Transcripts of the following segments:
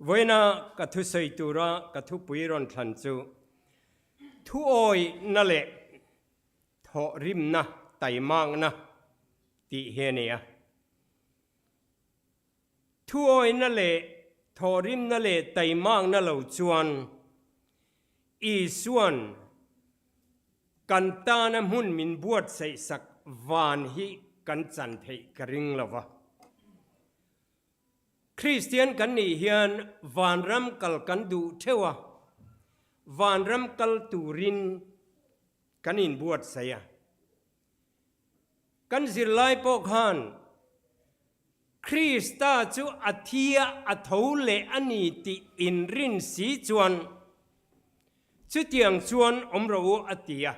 Vawiina ka thusawi tura ka thupui rawn thlan chu thuawihna leh thawhrimna taimakna tih hi a ni a. Thuawihna leh thawhrimna leh taimakna lo chuan Isua'n kan tana hmun min buatsaihsak van hi kan chan theih ka ring lo va. Kristian kan nih hian vanram kal kan duh theuh a, vanram kal turin kan inbuatsaih a. Kan zirlai pawh khan Krista chu a thi a, a tho leh a ni tih inrin si chuan chutiang chuan awm rawh u a ti a.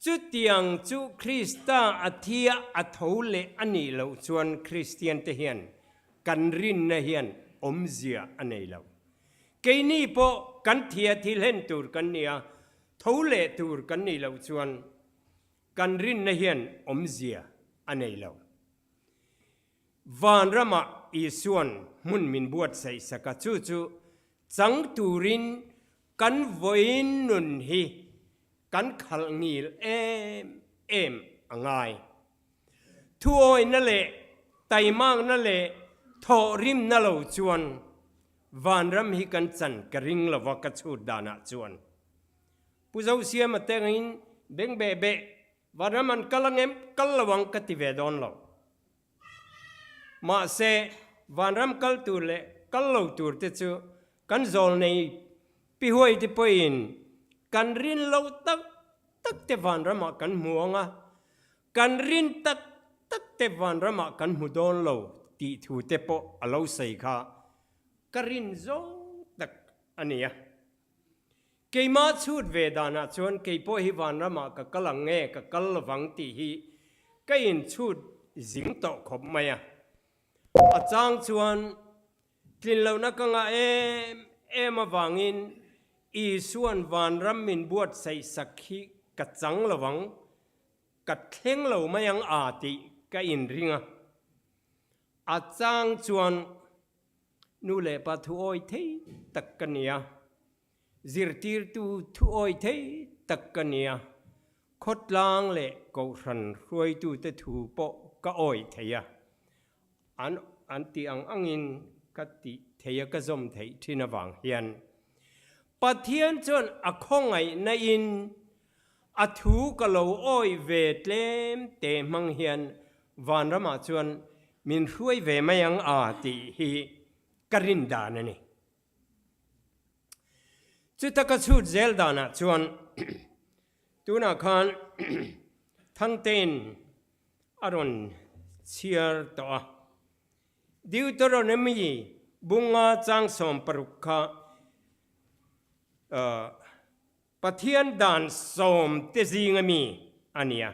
Chutiang chu Krista a thi a, a tho leh a nih loh chuan Kristiante hian kan rinna hian awmzia a nei lo. Keini pawh kan thia thil hen tur kan ni a, Tho leh tur kan nih loh chuan kan rinna hian awmzia a nei lo. Vanramah Isua'n hmun min buatsaih sak a, chu chu chang turin kan vawiin nun hi kan khalh ngil em em a ngai. Thuawihna leh taimakna leh thawhrimna lo chuan Vanram hi kan chan ka ring lo va ka chhut danah chuan. Pu Zosiama te angin beng beh beh Vanram an kal ang em kal lo ang ka ti ve dawn lo. Mahse Vanram kal tur leh kal lo tur te chu kan zawl nei pi huai te pawhin kan rin lo tak tak te Vanramah kan hmu ang a, kan rin tak tak te Vanramah kan hmu dawn lo tih thu te pawh a lo sawi kha ka rin zawng tak a ni a. Keimah chhut ve danah chuan kei pawh hi Vanramah ka kal ang nge ka kal lovang tih hi ka inchhut zing tawh khawp mai a. A chang chuan Tlin lohna ka ngah em em avangin Isua'n vanram min buatsaih sak hi ka chang lo ang, ka thleng lo mai ang a tih ka inring a. A chang chuan nu leh pa thu awi thei tak ka ni a, zirtirtu thu awi thei tak ka ni a, khawtlang leh kohhran hruaitute thu pawh ka awi thei a. An an tih ang angin ka tih thei a ka zawm theih thin avang hian Pathian chuan a khawngaihna in a thu ka lo awih ve tlem te hmang hian vanramah chuan min hruai ve mai ang a tih hi ka rin dan a ni. Chuta ka chhut zel danah chuan tunah khan Thangtein a rawn chhiar tawh a. Deuteronomy bunga chang 60 kha Pathian dan sawm te zinga mi a ni a.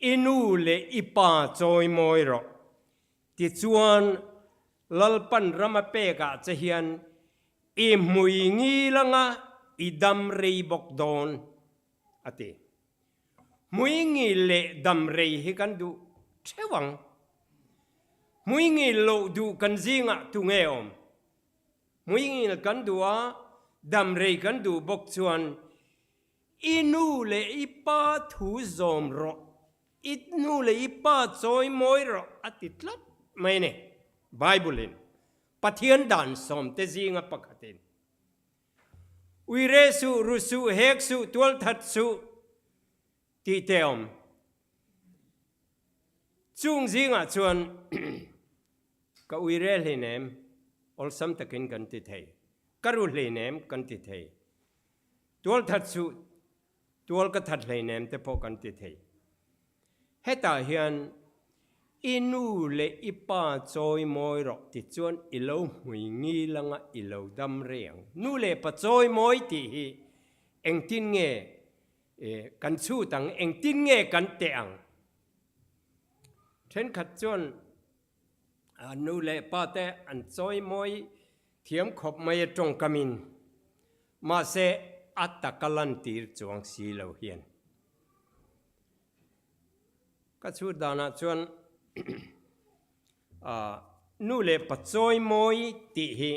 I nu leh i pa chawi mawi rawh. Tichuan Lalpan ram a pekah che hian i hmui ngil anga i dam rei bawk dawn, a ti. Hmuingil leh damrei hi kan duh theuh ang. Hmuingil loh duh kan zingah tu nge awm? Hmuingil kan duh a, damrei kan duh bawk chuan i nu leh i pa thu zawm rawh, i nu leh i pa chawi mawi rawh a ti tlat mai a ni. Bible-in Pathian dan sawmte zinga pakhatin Uire suh, ru suh, hek suh, tual that suh tih te awm. Chung zingah chuan ka uire hleinem awlsam takin kan ti thei, ka ru hleinem kan ti thei, tual that suh, Tual ka that hleinem te pawh kan ti thei. Hetah hian i nu leh i pa chawi mawi rawh ti chuan i lo hmui ngil anga i lo dam rei ang. Nu leh pa chawi mawi tih hi engtin nge kan chhut ang, engtin nge kan teh ang? Thenkhat chuan nu leh pa te an chawi mawi thiam khawp mai a tawngkamin. Mahse, a taka lantir chuang si lo hian ka chhut danah chuan nu leh pa chawimawi tih hi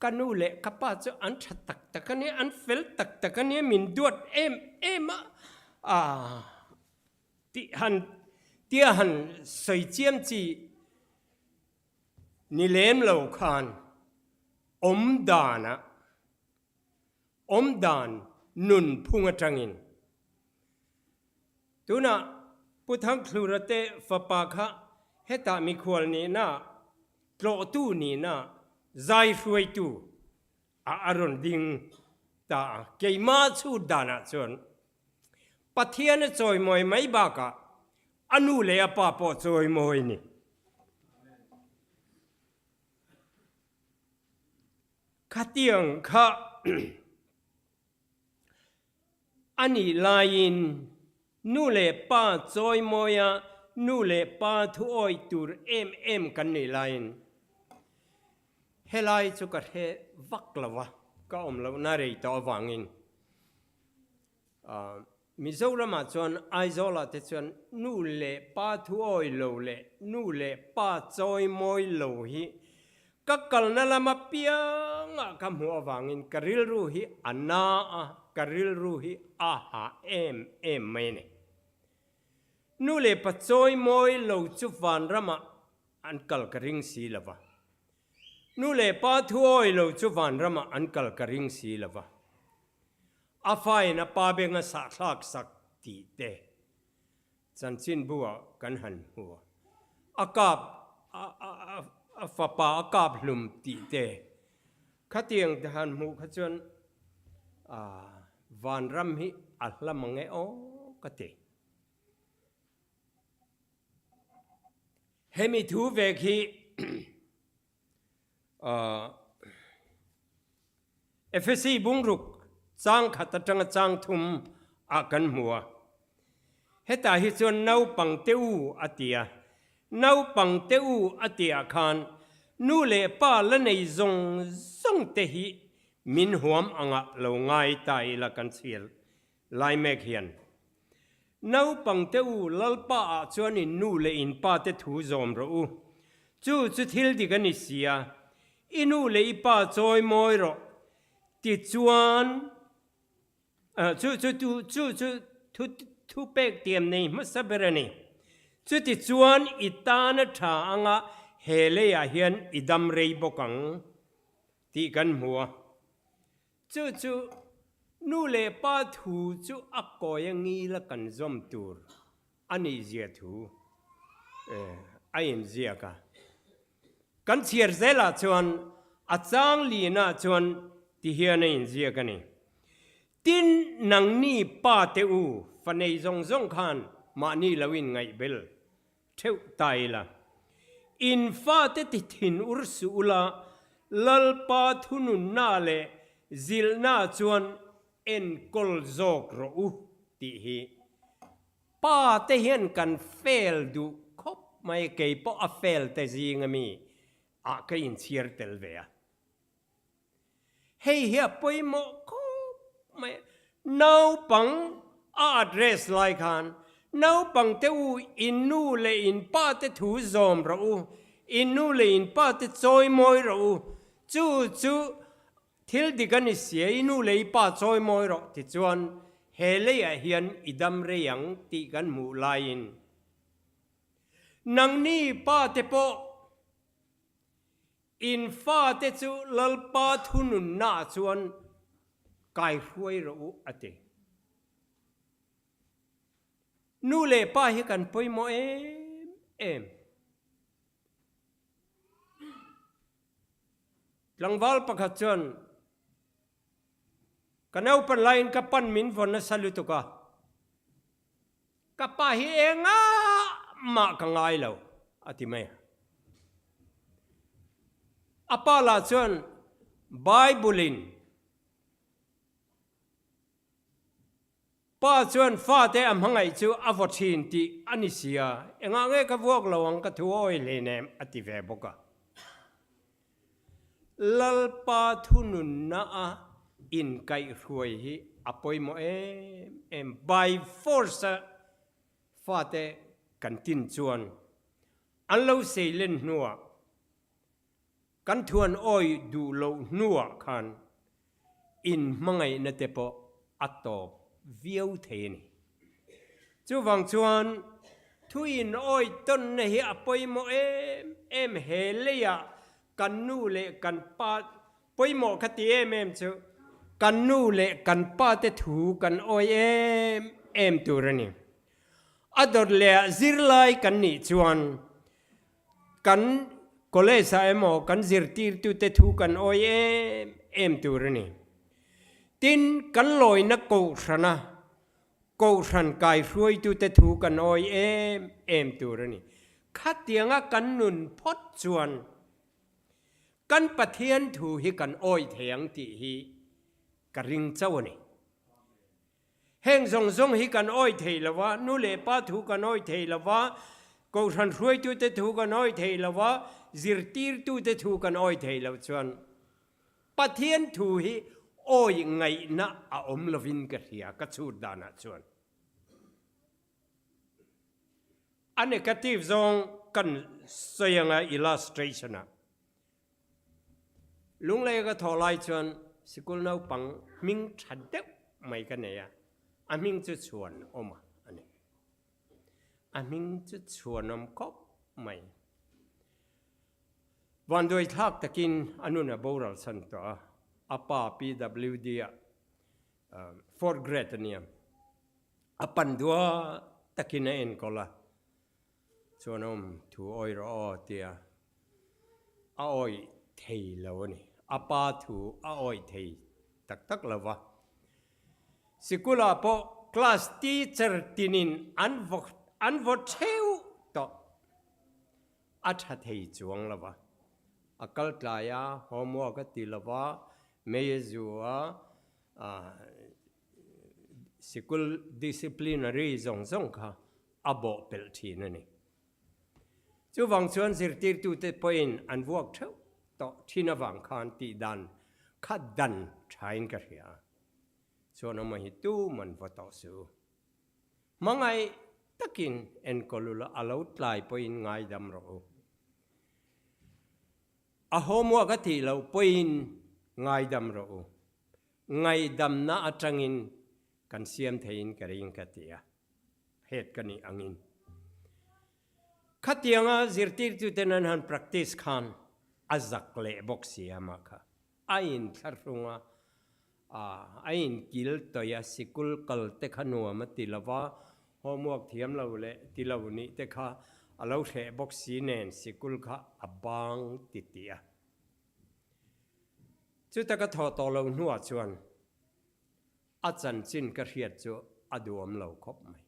ka nu leh ka pa chu an tha tak tak a nia, an fel tak tak a nia, min duat em em a, aah tih han tia han sawi chiam chi ni lem lo khan awm danah awm dan nun phung atangin tunah Pu Thangthlura te fapa kha hetah mikhual nihna, tlawhtu nihna, zai hruaitu ah a rawn ding ta a. Keimah chhut danah chuan Pathian a chawimawi mai bakah a nu leh a pa pawh chawimawi ni. Khatiang kha a nih laiin nu leh pa chawimawia nu leh pa thuawi tur em em kan nih laiin helai chu ka hre vak lo va, ka awm lohna rei tawh avangin. Mizoramah chuan Aizawlah te chuan nu leh pa thuawi lo leh nu leh pa chawimawi lo hi ka kalna lam apiangah ka hmuh avangin ka rilru hi a na a, ka rilru hi a hah em em mai a ni. Nu leh pa chawimawi lo chu vanramah an kal ka ring si lo va. Nu leh pa thuawi lo chu vanramah an kal ka ring si lo va. A fain a pa beng a sahthlak sak tih te chanchinbu ah kan han hmu a, a kap a fapa a kap hlum tih te khatiang te han hmuh kha chuan vanram hi a hla mang e aw ka ti. Hemi thu vek hi Efesi bungruk chang khat atanga chang thum ah kan hmu a. Hetah hi chuan naupang te u a ti a. Naupang te u a tih ah khan nu leh pa la nei zawng zawng te hi min huam angah lo ngai ta ila kan chhiar lai mek hian Naupang te u, Lalpa ah chuan in nu leh in pa te thu zawm rawh u. Chu chu thil dik a ni si a, i nu leh i pa chawi mawi rawh. Tichuan, chu chu chu chu chu thu thu pek tiam nei hmasa ber a ni. Chutichuan i tana tha anga he leiah hian i dam rei bawk ang tih kan hmu a. Chu chu nu leh pa thu chu a kawi a ngila kan zawm tur a nih zia thu a inziak a. Kan chhiar zelah chuan a chang lihnah chuan ti hian a inziak a ni. Tin, nangni pa te u fa nei zawng zawng khan mahni lo inngaihbel Theuh ta ila. In fate ti thin ur suh ula, Lalpa thununna leh zilhna chuan enkawl zawk rawh u tih hi pa te hian kan fail duh khawp mai, kei pawh a fail te zing ami ah ka inchhiar tel ve a. Hei hi a pawimawh khawp mai a, naupang a address lai khan naupang te u in nu leh in pa te thu zawm rawh u, in nu leh in pa te chawi mawi rawh u, chu chu thil dik a ni sia i nu leh i pa chawi mawi rawh tichuan he leiah hian i dam rei ang tih kan hmuh laiin nangni pa te pawh In fate chu Lalpa thununnaah chuan kai hruai rawh u, a ti. Nu leh pa hi kan pawimawh em em. Tlangval pakhat chuan, Ka naupan laiin ka pan min vawn nasa lutuk a. Ka pa hi engah mah ka ngai lo, a ti mai a. A pa lah chuan Bible-in pa chuan fate a hmangaih chu a vaw thin tih a ni si a, engah nge ka vuak lo ang ka thu awi hleinem, a ti ve bawk a. Lalpa thununna a inkaihhruai hi a pawimawh em em. By force a fate kan tin chuan an lo seilen hnuah. Kan thuan awih duh loh hnuah khan inhmangaihna te pawh a tawp viau thei a ni. Chuvang chuan thu in awih tawnna hi a pawimawh em em he leiah kan nu leh kan pa pawimawh ka ti em em chu kan nu leh kan pa te thu kan awih em em tur a ni. A dawt leh ah zirlai kan nih chuan Kan college ah emaw kan zirtirtute thu kan awi em em tur a ni. Tin, kan lawina kohhrana kohhran kaihruaitute thu kan awi em em tur a ni. Khatianga kan nun phawt chuan kan Pathian thu hi kan awi thei ang tih hi ka ring chauh a ni. Heng zawng zawng hi kan awih thei lo va, nu leh pa thu kan awih thei lo va, kohhran hruaitute thu kan awih thei lo va, zirtirtute thu kan awih thei lo chuan Pathian thu hi awih ngaihna a awm lovin ka hria ka chhut danah chuan. A negative zawng kan sawi anga illustration-ah. Lunglei ka thawh lai chuan sikul naupang hming tha deuh mai ka nei a, a hming chu Chhuanawma a ni. A hming chu Chhuanawm khawp mai. Vanduai thlak takin a nun a boral chhan tawh a, a pa PWD ah fourth grade a nia, a pan dua takin a enkawl a. Chuan awm thu awi rawh aw tia a awih thei lo a ni. A pa thu a awih thei tak tak lo va. Sikulah pawh class teacher tinin an vaw an vaw theuh tawh. A tha thei chuang lo va. A kal tlai a, homework a ti lo va, mei a zu a, sikul disciplinary zawng zawng kha a bawh pelh thin a ni. Chuvang chuan zirtirtute pawhin an vuak theuh tawh thin avang khan tih dan kha dan thain ka hria a. Chuan awma hi tuman va tawh suh u. Hmangaih takin enkawl ula a lo tlai pawhin ngaidam rawh u. A homework a tih loh pawhin ngaidam rawh u. Ngaihdamna atangin kan siam theiin ka ring ka ti a. Het ka nih angin. Khatianga zirtirtuten an han practice khan a zak leh bawk si a mah kha. A inthlahrung a, a inkil tawih a, sikul kal te kha nuam a ti lo va, homework thiam lo leh ti lo nih te kha a lo hreh bawk si nen sikul kha a bang ti tih a. Chuta ka thawh tawh lo hnuah chuan A chanchin ka hriat chu a duhawm lo khawp mai.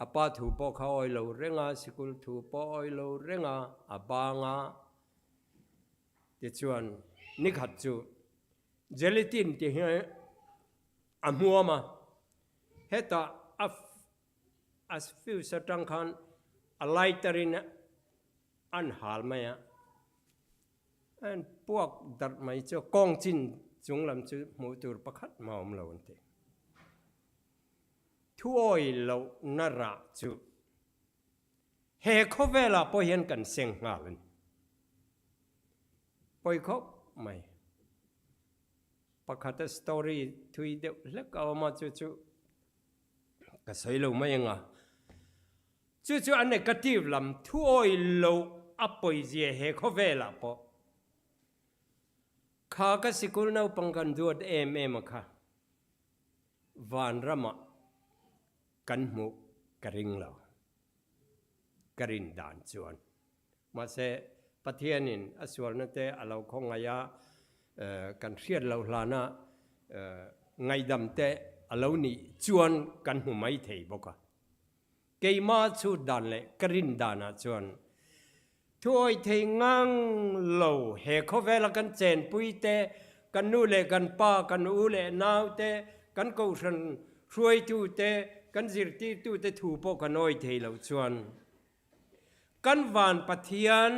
A pa thu pawh kha awi lo reng a, sikul thu pawh awi lo reng a, a bang a. Tichuan, nikhat chu gelatin ti hi a hmuam a, hetah a a fuse atang khan a lighter in an hal mai a. A en puak darh mai chu kawng chin chung lam chu hmuh tur pakhat mah a awm lo an ti. Thuawi lohna rah chu he khawvelah pawh hian kan seng nghal a ni. Pawi khawp mai. Pakhata story thui deuh hlek a awm a chu chu ka sawi lo mai ang a. Chu chu a negative lam thuawi loh a pawizia he khawvelah pawh kha ka sikul naupang kan duat em em a kha vanramah kan hmuh ka ring lo, ka rin dan chuan. Mahse Pathianin a sualna te a lo khawngaih a, kan hriat loh hlana ngaihdam te a lo nih chuan kan hmu mai thei bawk a. Keimah chhut dan leh ka rin danah chuan thuawih thei ngang lo he khawvela kan chenpui te, kan nu leh kan pa, kan u leh nau te, kan kohhran hruaitu te, kan zirtirtu te thu pawh kan awih thei loh chuan kan van Pathian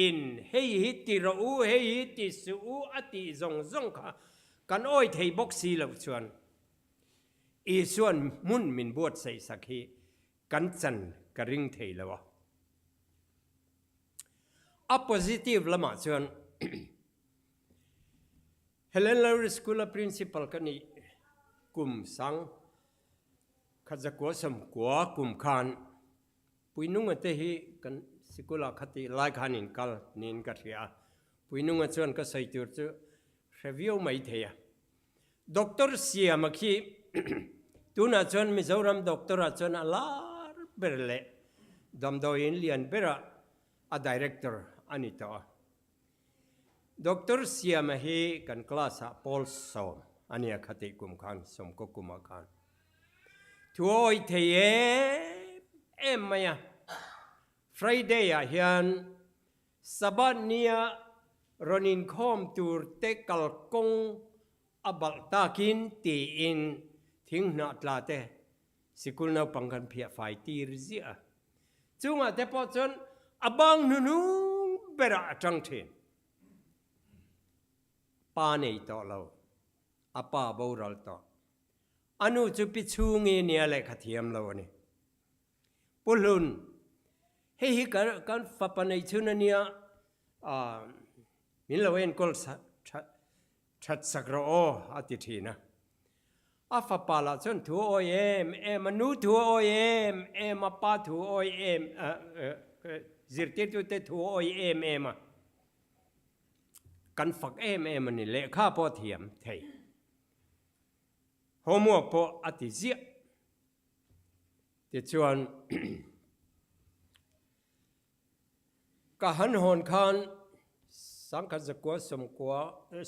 in hei hi ti rawh u, hei hi ti suh u a tih zawng zawng kha kan awih thei bawk si loh chuan Isua'n hmun min buatsaih sak hi kan chan ka ring thei lo a. A positive lamah chuan Helen Lowry School-a principal ka nih kum sang khat zakua sawmkua kum khan Puinunga te hi kan sikul ah khatih lai khan in kal niin ka hria a, Puinunga chuan ka sawi tur chu hre viau mai thei a. Doctor Siama khi tunah chuan Mizoram doctor ah chuan a lar ber leh damdawiin lian berah a director a ni tawh a. Doctor Siama hi kan class ah pawl sawm a nia khatih kum khan, sawmkaw kum ah khan thu a awih thei em em mai a. Friday ah hian Sabbath nia rawn inkhawm tur te kalkawng a balh takin tiin thinghnah tla te Sikul naupang kan phiah fai tir ziah a, chungah te pawh chuan a bang hnuhnung berah a tang thin. Pa nei tawh lo, a pa boral tawh. A nu chu pi chhungi nia lehkha thiam lo a ni. Pu Hlun, hei hi kan fapa nei chhun a nia, min lo enkawl That sak rawh aw, a ti thin a. A fapa lah chuan thu a awi em em a, nu thu a awi em em a, pa thu a awi em zirtirtute thu a awi em em a. Kan fak em em a ni, lehkha pawh thiam thei. Homework pawh a ti ziah. Tichuan Ka han hawn khan sangkhat zakua sawmkua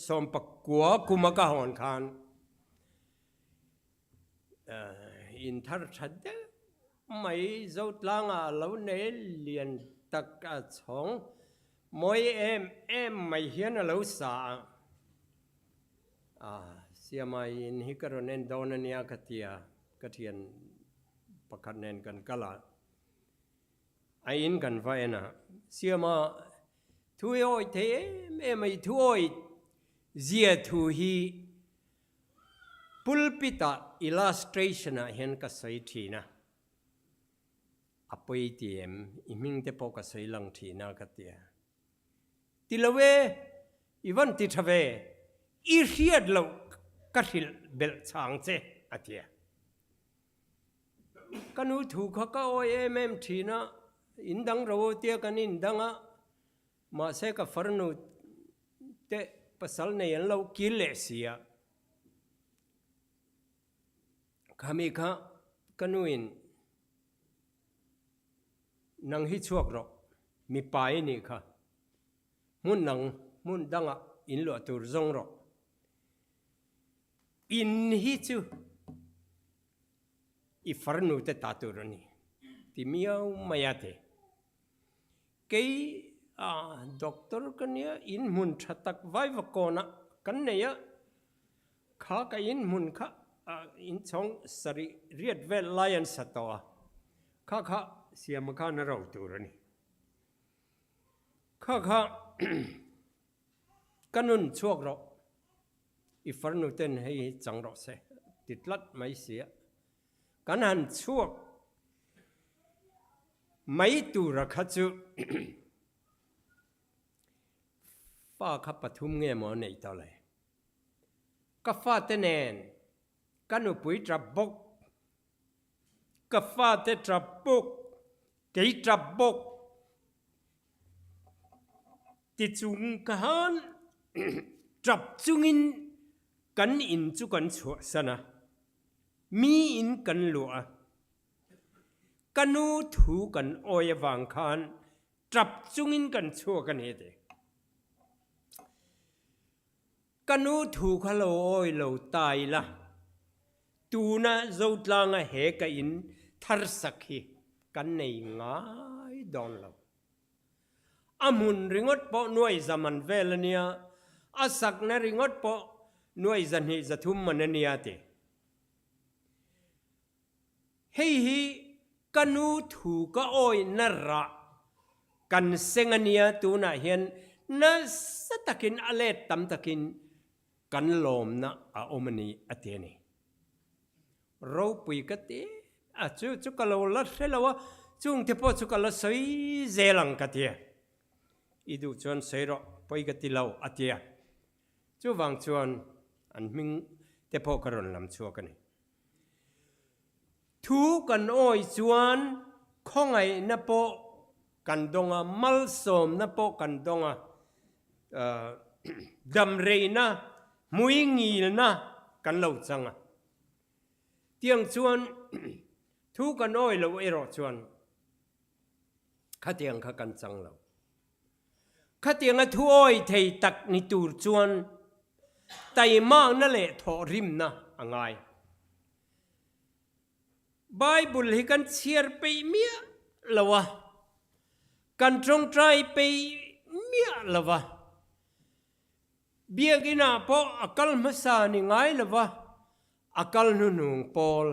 sawmpakua kuma ka hawn khan in thar tha deuh mai Zotlanga a lo nei lian tak a chhawng mawi em em mai hian a lo sa a, Siama in hi ka rawn en dawn ania ka ti a, ka thian pakhat nen kan kal a. A in kan va en a, Siama thu i awih thei em em a, i thu awih zia thu hi pulpit ah illustration ah hian ka sawi thin a, a pawi ti em, i hming te pawh ka sawi lang thin a ka ti a. Ti lo e, i van ti tha ve, i hriat loh ka hrilh belh chang che a ti a. Ka nu thu kha ka awi em em thin a, in dang ro tia kan in dang a, mahse ka farnu te pasal nei an lo kil leh si a, khami kha ka nu in nang hi chhuak rawh, mipa i nih kha, hmun dang hmun dangah in luah tur zawng rawh. In hi chu i farnu te ta tur a ni ti miau mai a ti. Kei a doctor ka nia in hmun tha tak vaiva kawnah kan nei a, kha ka in hmun kha inchhawng sarih riat vel lai an sa tawh a, kha kha siama khan a ro tur a ni. Kha kha Ka nun chhuak rawh, i farnu ten hei hi chang rawh se ti tlat mai si a, kan han chhuak mai tura kha chu fa kha pathum nge maw a neih tawh le? Ka fate nen ka nupui tap bawk, ka fate tap bawk, kei tap bawk. Tichung khan tap chungin kan in chu kan chhuahsan a, mi in kan luah a. Ka nu thu kan awi avang khan tap chungin kan chhuak a ni ti. Ka nu thu kha lo awi lo ta ila, tuna Zotlanga he ka in thar sak hi kan nei ngai dawn lo. A hmun ringawt pawh nuai za man vel a nia, a sakna ringawt pawh nuai zahnih zathum man a nia ti. Hei hi ka nu thu ka awihna rah kan seng a nia tunah hian nasa takin a let tam takin kan lawmna a awm a ni a ti a ni. Ropui ka ti a chu chu ka lo la hre lo a, chungte pawh chu ka la sawi zel ang ka ti a. I duh chuan sawi rawh, pawi ka ti lo, a ti a. Chuvang chuan an hming te pawh ka rawn lam chhuak a ni. Thu kan awi chuan khawngaihna pawh kan dawng a, malsawmna pawh kan dawng a, damreina, hmuingilna kan lo chang a. Tiang chuan thu kan awi lo erawh chuan khatiang kha kan chang lo. Khatianga thu awi thei tak ni tur chuan taimakna leh thawhrimna a ngai. Bible hi kan chhiar peih miah lo a, kan tawngtai peih miah lo va, Biakinah pawh a kal hmasa ni ngai lo va, a kal hnuhnung pawl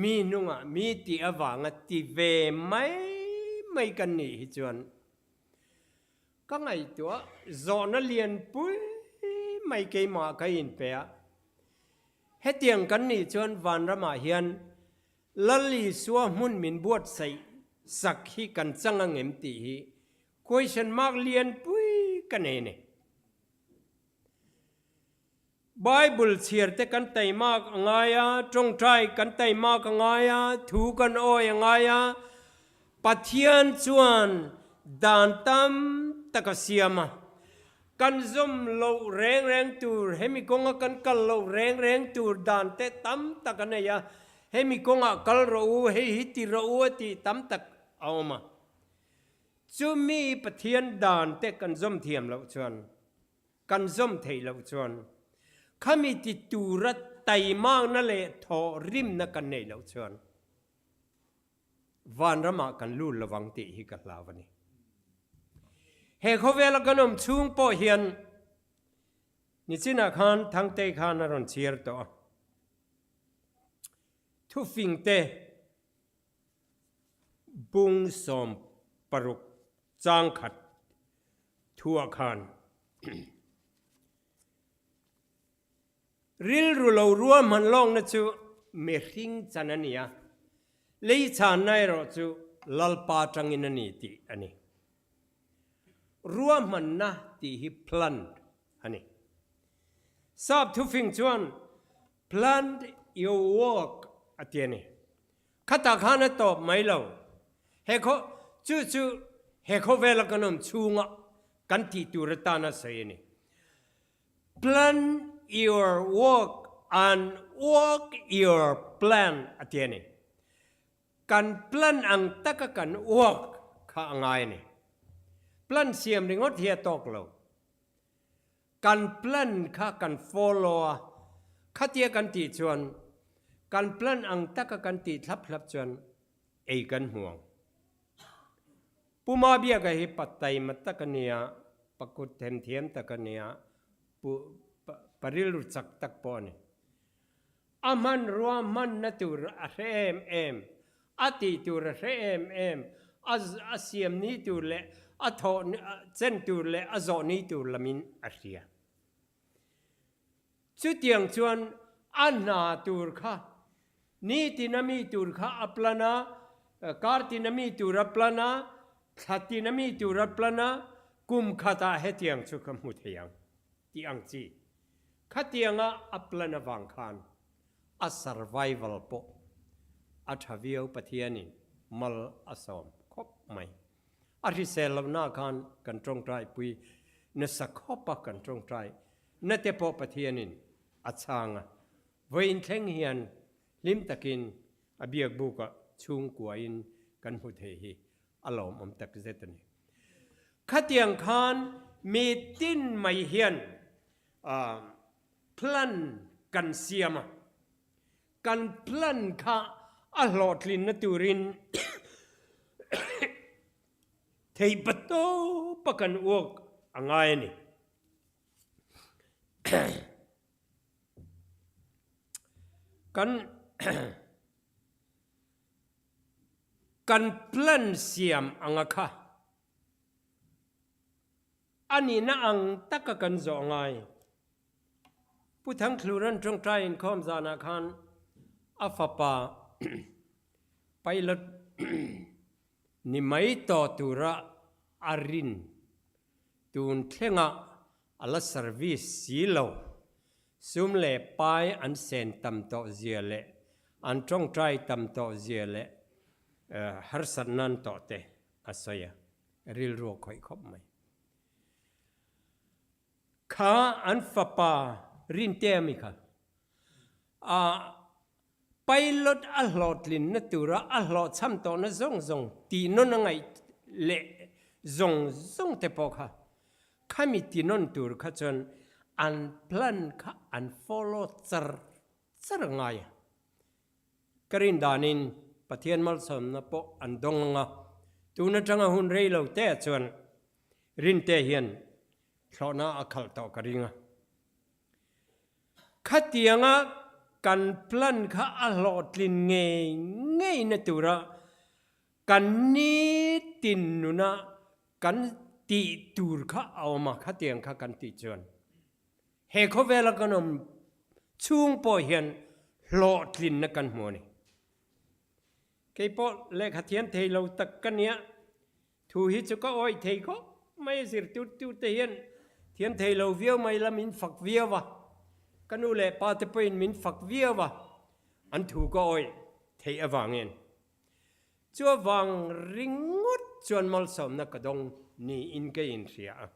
mi hnungah mi tih avanga ti ve mai mai kan nih hi chuan ka ngaihtuah zawhna lianpui mai keimah ka inpe a. Hetiang kan nih chuan vanramah hian Lal Isua hmun min buatsaih sak hi kan chang angem tih hi question mark lianpui ka nei a ni. Bible chhiar te kan taimak a ngai a, tawngtai kan taimak a ngai a, thu kan awi a ngai a, Pathian chuan dan tam tak a siam a, kan zawm loh reng reng tur, hemi kawnga kan kal loh reng reng tur dan te tam tak a nei a, hemi kawngah kal rawh u, hei hi ti rawh u a tih tam tak a awm a. Chumi Pathian dan te kan zawm thiam loh chuan Kan zawm theih loh chuan khami ti tura taimakna leh thawhrimna kan neih loh chuan vanramah kan lut lovang tih hi ka hlau a ni. He khawvela kan awm chhung pawh hian nichinah khan Thangtei khan a rawn chhiar tawh a, thufingte Bung 16 chang khat thuah khan rilru lo ruahman lawkna chu mihring chan a ni a, lei chhanna erawh chu Lalpa atangin a ni tih a ni. Ruahmanna tih hi plan a ni. Sap thufing chuan plan your work a ti a ni. Khatah khan a tawp mai lo. He khaw, chu chu he khawvela kan awm chhunga kan tih tur atana sawi a ni. Plan your work and work your plan a ti a ni. Kan plan ang taka kan work kha a ngai a ni. Plan siam ringawt hi a tawk lo. Kan plan kha kan follow a, khatia kan tih chuan kan plan ang taka kan tih thlap thlap chuan ei kan hmu ang. Pu Mabiaka hi pa taima tak a nia, pa kut themthiam tak a nia, pu pa rilru chak tak pawh a ni. A hmanrua hmanna tur a hre em em, a tih tur a hre em em, a a siam ni tur leh a thawh chen tur leh a zawh ni tur lamin a hria. Chutiang chuan a hna tur kha nitin a mi tur kha a plan a, kar tin a mi tur a plan a, thla tin a mi tur a plan a, kum khatah hetiang chu ka hmu thei ang tih ang chi. Khatianga a plan avang khan a survival pawh a tha viau Pathianin mal a sawm khawp mai. A hrisel lohna khan kan tawngtaipui nasa khawp a, kan tawngtai na te pawh Pathianin a chhang a. Vawiin thleng hian hlim takin a biakbukah chhungkuain kan hmu thei hi a lawmawm tak zet a ni. Khatiang khan mi tin mai hian plan kan siam a, kan plan kha a hlawhtlinna turin theihpa tawpa kan uak a ngai a ni. Kan Kan plan siam anga kha a nihna ang taka kan zawh ngai. Pu Thangthluran tawngtai inkhawm zanah khan a fapa pilot ni mai tawh tura a rin. Tun thlengah a la service si lo. Sum leh pai an sen tam tawh zia leh an tawngtai tam tawh zia leh harsatna an tawh te a sawi a, rilru a khawih khawp mai. Kha an fapa Rintea mi kha a Pilot a hlawhtlinna tura a hlawhchham tawhna zawng zawng tih nawn a ngaih leh zawng zawng te pawh kha khami ti nawn tur kha chuan an plan kha an follow char char a ngai a. Ka rin danin Pathian malsawmna pawh an dawng ang a, tun atanga hun rei lo te ah chuan Rinte hian thlawhna a khalh tawh ka ring a. Khatianga kan plan kha a hlawhtlin ngei ngeina tura kan nitin nuna kan tih tur kha a awm a, khatiang kha kan tih chuan he khawvela kan awm chhung pawh hian hlawhtlinna kan hmu a ni. Kei pawh lehkha thiam thei lo tak ka nia, Thu hi chu ka awih thei khawp mai a, zirtirtute hian thiam thei lo viau mai la min fak viau a, ka nu leh pa te pawhin min fak viau a, an thu ka awih theih avangin. Chu avang ringawt chuan malsawmna ka dawng niin ka inhria a.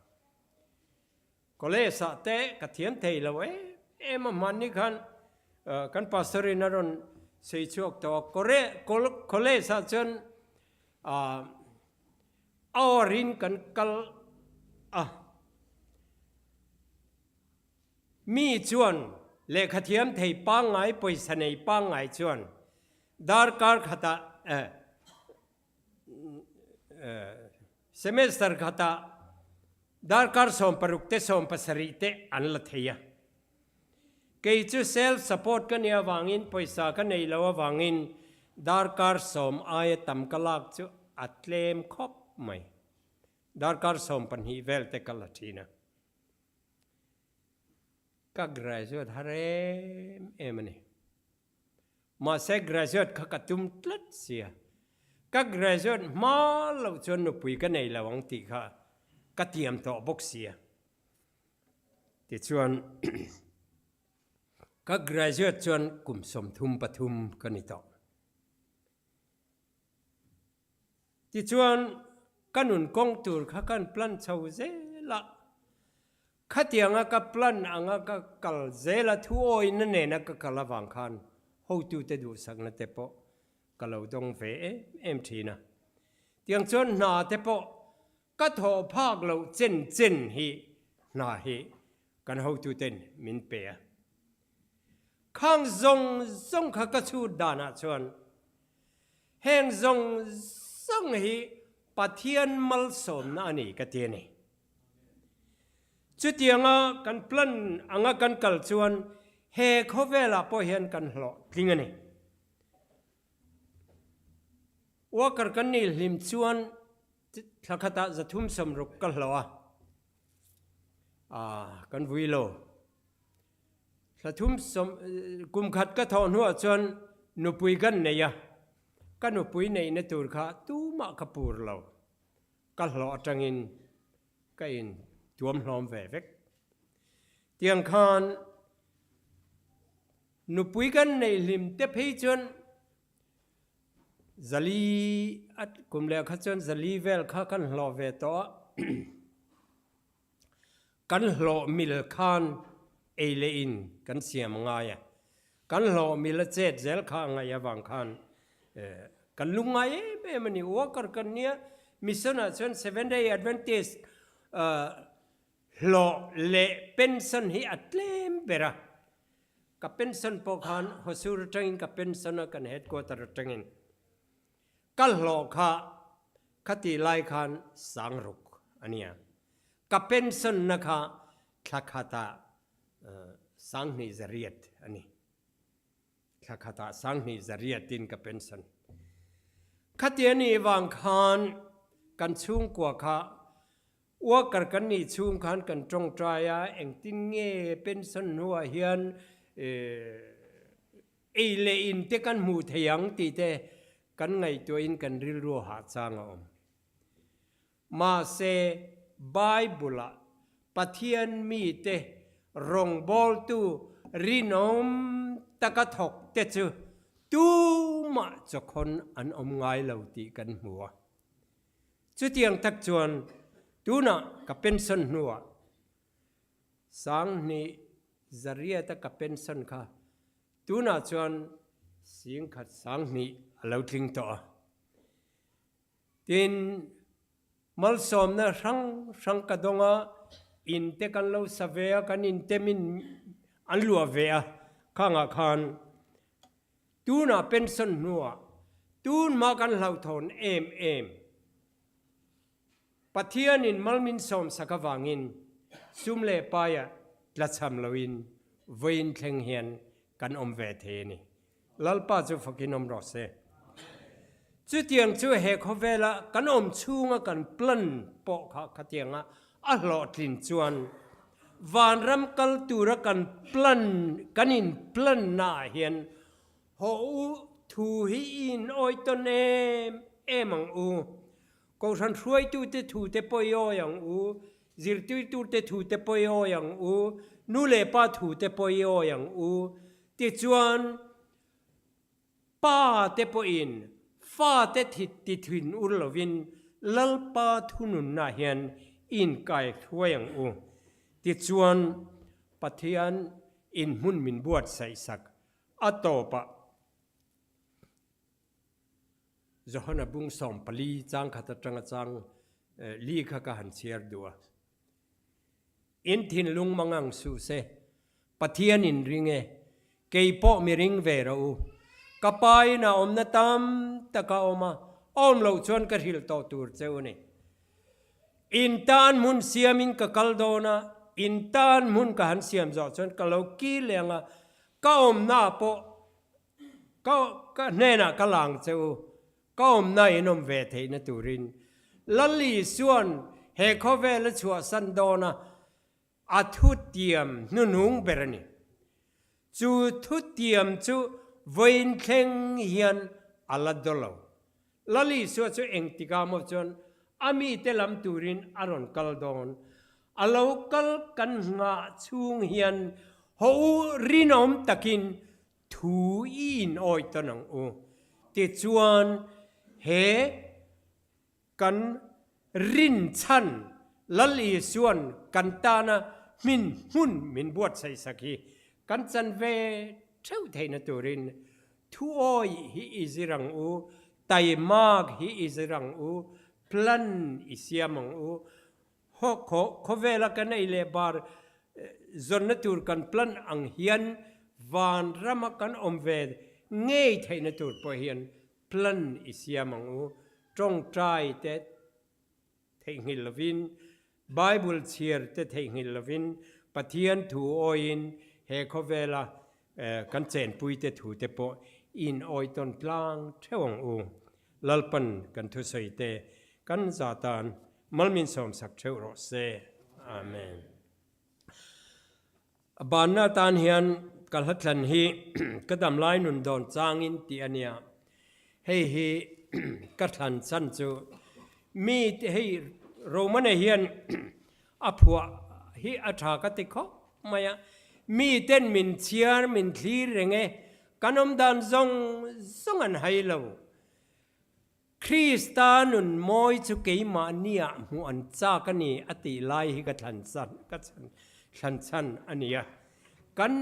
College ah te ka thiam thei lo em em a, hmanni khan kan pastor in a rawn sawi chhuak tawh a, college ah chuan hour in kan kal a, mi chuan lehkha thiam thei pangngai pawisa nei pangngai chuan darkar khatah Semester khatah darkar 16 te 17 te an la thei a. Kei chu self support ka nih avangin pawisa ka nei lo avangin darkar sawm aia tam ka lak chu a tlem khawp mai. Darkar 12 vel te ka la thin a. Ka graduate har em em a ni. Mahse graduate kha ka tum tlat sia. Ka graduate hma loh chuan nupui ka nei lo ang tih kha ka tiam tawh bawk sia. Tichuan ka graduate chuan kum 33 ka ni tawh. Tichuan, ka nun kawng tur kha kan plan chho zel a, khatianga ka plan anga ka kal zel a, thuawina nena ka kal avang khan hotute duhsakna te pawh ka lo dawng ve em em thin a. Tiang chuan hna te pawh ka thawh phak loh chen chen hi hna hi kan hotuten min pe a. Khang zawng zawng kha ka chhut danah chuan Heng zawng zawng hi Pathian malsawmna a ni ka ti a ni. Chutianga kan plan anga kan kal chuan he khawvelah pawh hian kan hlawhtling a ni. Worker kan nih hlim chuan thla khatah 360 ka hlawh a, kan vui lo. Thla thum sawm kum khat ka thawh hnuah chuan nupui kan nei a, ka nupui neihna tur kha tumah ka pur lo, ka hlawh atangin ka in tuam hlawm ve vek. Tiang khan nupui kan neih hlim te phei chuan zali a kum leh kha chuan zali vel kha kan hlawh ve tawh a. Kan hlawh mil khan ei leh in kan siam a ngai a, kan hlawh mil a chet zel kha a ngaih avang khan kan lung ngai em em a ni. Worker kan nia, mission ah chuan Seventh Day Adventist hlawh leh pension hi a tlem ber a, ka pension pawh khan Hosur atangin ka pension a, kan headquarter atangin. Ka hlawh kha khati lai khan 6000 a nia. Ka pension na kha thla khatah 2800 a ni. Thla khatah 2800 in ka pension. Khati a nih vang khan kan chhungkua kha worker kan nih chhung khan kan tawngtai a, engtin nge pension hnuah hian Ei leh in te kan hmuh thei ang tih te kan ngaihtuahin kan rilru hah chang a awm. Mahse, Bible-ah Pathian mite rawngbawltu rinawm taka thawk te chu tumah chawkhawn an awm ngai lo tih kan hmu a. Chutiang tak chuan tunah ka pension hnuah Sanghnih zariata ka pension kha tunah chuan singkhat sanghnih a lo tling tawh a. Tin, malsawmna hrang hrang ka dawng a, in te kan lo sa ve a, kan in te min an luah ve a, khangah khan tunah pension hnuah tunhma kan hlauhthawn em em. Pathianin mal min sawmsak avangin sum leh paia tlachham loin vawiin thleng hian kan awm ve thei a ni. Lalpa chu fakin awm rawh se. Chutiang chu he khawvela kan awm chhunga kan plan pawh kha khatianga a hlawhtlin chuan vanram kal tura kan plan kan in plan naah hian hawh u thu hi i in awi tawn em em ang u. Kohhran hruaitute thute pawh i awi ang u, zirtirtute thute pawh i awi ang u, nu leh pa thute pawh i awi ang u. Tichuan, pa te pawhin fate ti thin ur lovin Lalpa thununna hian i inkai hruai ang u. Tichuan, Pathian inhmun min buatsaihsak a tawpah. Johana bung 14 chang khat atanga chang li kha ka han chhiar duh a. In thinlung mangang suh se, Pathian in ring e, kei pawh mi ring ve rawh u. Ka pa in a awmna tam tak a awm a, awm loh chuan ka hrilh tawh tur che u ni. In tan hmun siamin ka kal dawn a, in tan hmun ka han siam zawh chuan ka lo kir leh ang a, ka awmna pawh Ka ka hnenah ka lang che u, ka awmna in awm ve theihna turin. Lal Isua'n he khawvel a chhuahsan dawn a, a thutiam hnuhnung ber a ni. Chu thutiam chu vawiin thleng hian a la daw lo. Lal Isua chu engtikah maw chuan a mite lam turin a rawn kal dawn. A lo kal kan nghah chhung hian haw u rinawm takin thu i in awih tawn ang u. Tichuan he kan rinchhan Lal Isua'n kan tana hmin hmun min buatsaihsak hi kan chan ve theuh theihna turin Thuawi hi i zir ang u, taimak hi i zir ang u, plan i siam ang u. Khawvela kan ei leh bar zawnna tur kan plan ang hian vanrama kan awm ve ngei theihna tur pawh hian plan i siam ang u. Tawngtai te Theihnghilh lovin, Bible chhiar te theihnghilh lovin, Pathian thu awiin he khawvela kan chenpui te thu te pawh in awi tawn tlang theuh ang u. Lalpan kan thusawi te kan za tan malmin sawmsak theuh rawh se. Amen. A banna atan hian ka hlathlan hi ka damlai nun dawn changin tih a nia. Hei hi ka thlan chhan chu mi te hei Romane hian a phuah hi a tha ka ti khawp mai a. Mi ten min chhiar min thlir reng e, kan awm dan zawng zawng an hai lo. Krista nun mawi chu keimahniah hmuh an chak a ni a tih lai hi ka thlan chan ka thlan chhan a ni a. Kan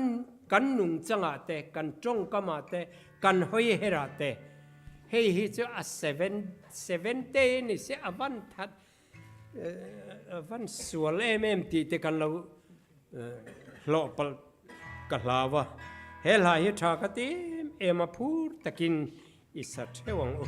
kan nungchangah te, kan tawngkamah te, kan hawi herah te hei hi chu a seven seven te ni se a van that a van sual em em tih te kan lo hlawh palh ka hlau a. He hla hi tha ka ti em em a phur takin i sa theuh ang u.